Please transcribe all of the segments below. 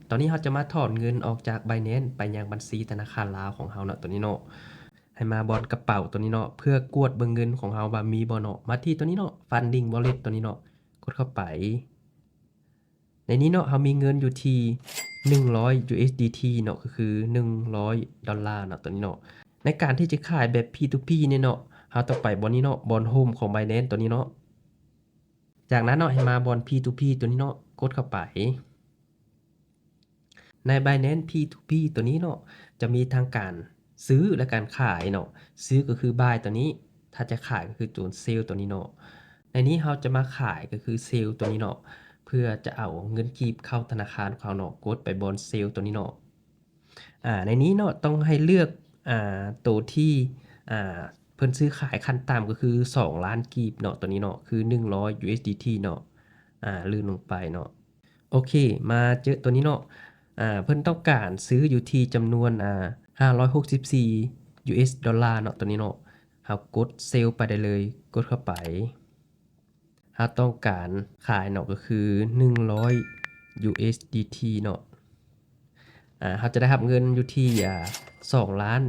ຕອນນີ້ເຮົາຈະມາຖອນເງິນອອກຈາກ Binance ໄປຍັງບັນຊີທະນາຄານລາວຂອງເຮົາເນາະ ຕົວນີ້ເນາະ. ໃຫ້ມາບ່ອນກະເປົາຕົວນີ້ເນາະ ເພື່ອກວດເບິ່ງເງິນຂອງເຮົາວ່າມີບໍ່ເນາະ. ມາທີ່ຕົວນີ້ເນາະ Funding Wallet ຕົວນີ້ເນາະ ກົດເຂົ້າໄປ. ໃນນີ້ເນາະ ເຮົາມີເງິນຢູ່ທີ່ໜຶ່ງຮ້ອຍ USDT ເນາະ ກໍຄືໜຶ່ງຮ້ອຍດອນລາເນາະ ຕົວນີ້ເນາະ. ໃນການທີ່ຈະຂາຍແບບ P2P ນີ້ເນາະ ເຮົາຕ້ອງໄປບ່ອນນີ້ເນາະ ບ່ອນ Home ຂອງ Binance ຕົວນີ້ເນາະ. ຈາກນັ້ນເນາະ ໃຫ້ມາບ່ອນ P2P ຕົວນີ້ເນາະ ກົດເຂົ້າໄປ. ໃນ Binance P2P ຕົວນີ້ເນາະ ຈະມີທັງການຊື້ ແລະ ການຂາຍເນາະ. ຊື້ກໍຄື Buy ຕົວນີ້, ຖ້າຈະຂາຍກໍຄືຕົວ Sell ຕົວນີ້ເນາະ. ໃນນີ້ເຮົາຈະມາຂາຍກໍຄື Sell ຕົວນີ້ເນາະ ເພື່ອຈະເອົາເງິນກີບເຂົ້າທະນາຄານຂອງເຮົາເນາະ. ກົດໄປບ່ອນ Sell ຕົວນີ້ເນາະ. ອາ ໃນນີ້ເນາະ ຕ້ອງໃຫ້ເລືອກ ອາ ໂຕທີ່ ອາ ເພິ່ນຊື້ຂາຍຂັ້ນຕ່ຳກໍຄືສອງລ້ານກີບເນາະ ຕົວນີ້ເນາະ ຄືໜຶ່ງຮ້ອຍ USDT ເນາະ. ອາ ລື່ນລົງໄປເນາະ. ໂອເຄ ມາເຈີຕົວນີ້ເນາະ ອາ ເພິ່ນຕ້ອງການຊື້ຢູ່ທີ່ຈຳນວນ ອາ ຫ້າຮ້ອຍຫົກສິບສີ່ US ດອນລາເນາະ ຕົວນີ້ເນາະ. ເຮົາກົດ Sell ໄປໄດ້ເລີຍ ກົດເຂົ້າໄປ. ເຮົາຕ້ອງການຂາຍເນາະ ກໍຄືໜຶ່ງຮ້ອຍ USDT ເນາະ. ອາ ເຮົາຈະໄດ້ຮັບເງິນຢູ່ທີ່ ອາ ສອງລ້ານ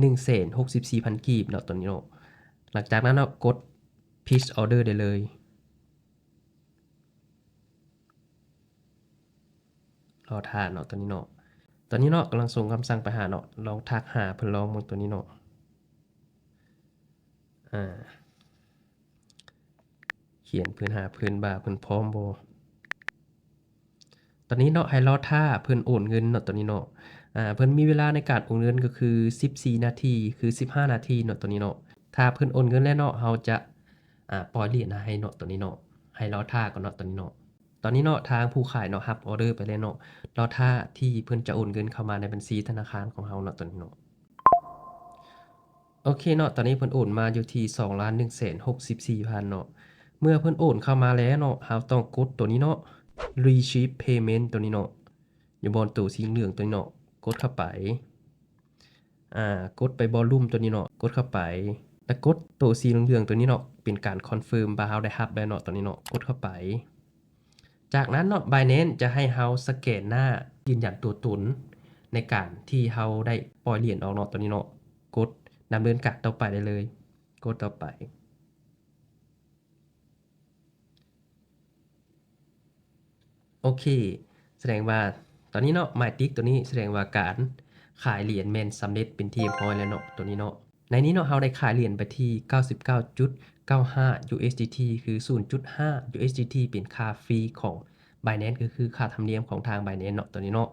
ໜຶ່ງແສນຫົກສິບສີ່ພັນກີບເນາະ ຕົວນີ້ເນາະ. ຫຼັງຈາກນັ້ນເນາະ ກົດ Place Order ໄດ້ເລີຍ. ລໍຖ້າເນາະ ຕົວນີ້ເນາະ. ຕອນນີ້ເນາະ ກຳລັງສົ່ງຄຳສັ່ງໄປຫາເນາະ. ລອງທັກຫາເພິ່ນລອງເບິ່ງ ຕົວນີ້ເນາະ. ອາ ຂຽນເພິ່ນ ຫາເພິ່ນວ່າເພິ່ນພ້ອມບໍ່. ຕອນນີ້ເນາະ ໃຫ້ລໍຖ້າເພິ່ນໂອນເງິນເນາະ ຕົວນີ້ເນາະ. ອາ ເພິ່ນມີເວລາໃນການໂອນເງິນກໍຄືສິບສີ່ນາທີ ຄືສິບຫ້ານາທີເນາະ ຕົວນີ້ເນາະ. ຖ້າເພິ່ນໂອນເງິນແລ້ວເນາະ ເຮົາຈະ ອາ ປ່ອຍຫຼຽນໃຫ້ເນາະ ຕົວນີ້ເນາະ. ໃຫ້ລໍຖ້າກ່ອນເນາະ ຕົວນີ້ເນາະ. ຕອນນີ້ເນາະ ທາງຜູ້ຂາຍເນາະ ຮັບອໍເດີໄປແລ້ວເນາະ. ລໍຖ້າທີ່ເພິ່ນຈະໂອນເງິນເຂົ້າມາໃນບັນຊີທະນາຄານຂອງເຮົາເນາະ ຕົວນີ້ເນາະ. ໂອເຄເນາະ ຕອນນີ້ເພິ່ນໂອນມາຢູ່ທີ່ສອງລ້ານໜຶ່ງແສນຫົກສິບສີ່ພັນເນາະ. ເມື່ອເພິ່ນໂອນເຂົ້າມາແລ້ວເນາະ ເຮົາຕ້ອງກົດຕົວນີ້ເນາະ Receive Payment ຕົວນີ້ເນາະ ຢູ່ບ່ອນໂຕສີເຫຼືອງຕົວນີ້ເນາະ ກົດເຂົ້າໄປ. ອາ ກົດໄປບ່ອນລຸ່ມຕົວນີ້ເນາະ ກົດເຂົ້າໄປ ແລ້ວກົດໂຕສີເຫຼືອງໆຕົວນີ້ເນາະ ເປັນການ confirm ວ່າເຮົາໄດ້ຮັບແລ້ວເນາະ ຕົວນີ້ເນາະ ກົດເຂົ້າໄປ. ຈາກນັ້ນເນາະ Binance ຈະໃຫ້ເຮົາສະແກນໜ້າຢືນຢັນຕົວຕົນ ໃນການທີ່ເຮົາໄດ້ປ່ອຍຫຼຽນອອກເນາະ ຕົວນີ້ເນາະ. ກົດດຳເນີນການຕໍ່ໄປໄດ້ເລີຍ ກົດຕໍ່ໄປ. ໂອເຄ ສະແດງວ່າຕອນນີ້ເນາະ ໝາຍຕິກຕົວນີ້ສະແດງວ່າການຂາຍຫຼຽນແມ່ນສຳເລັດເປັນທີ່ຮຽບຮ້ອຍແລ້ວເນາະ ຕົວນີ້ເນາະ. ໃນນີ້ເນາະ ເຮົາໄດ້ຂາຍຫຼຽນໄປທີ່ເກົ້າສິບເກົ້າຈຸດເກົ້າຫ້າ USDT ຄືສູນຈຸດຫ້າ USDT ເປັນຄ່າຟີຂອງ Binance ກໍຄືຄ່າທຳນຽມຂອງທາງ Binance ເນາະ ຕົວນີ້ເນາະ.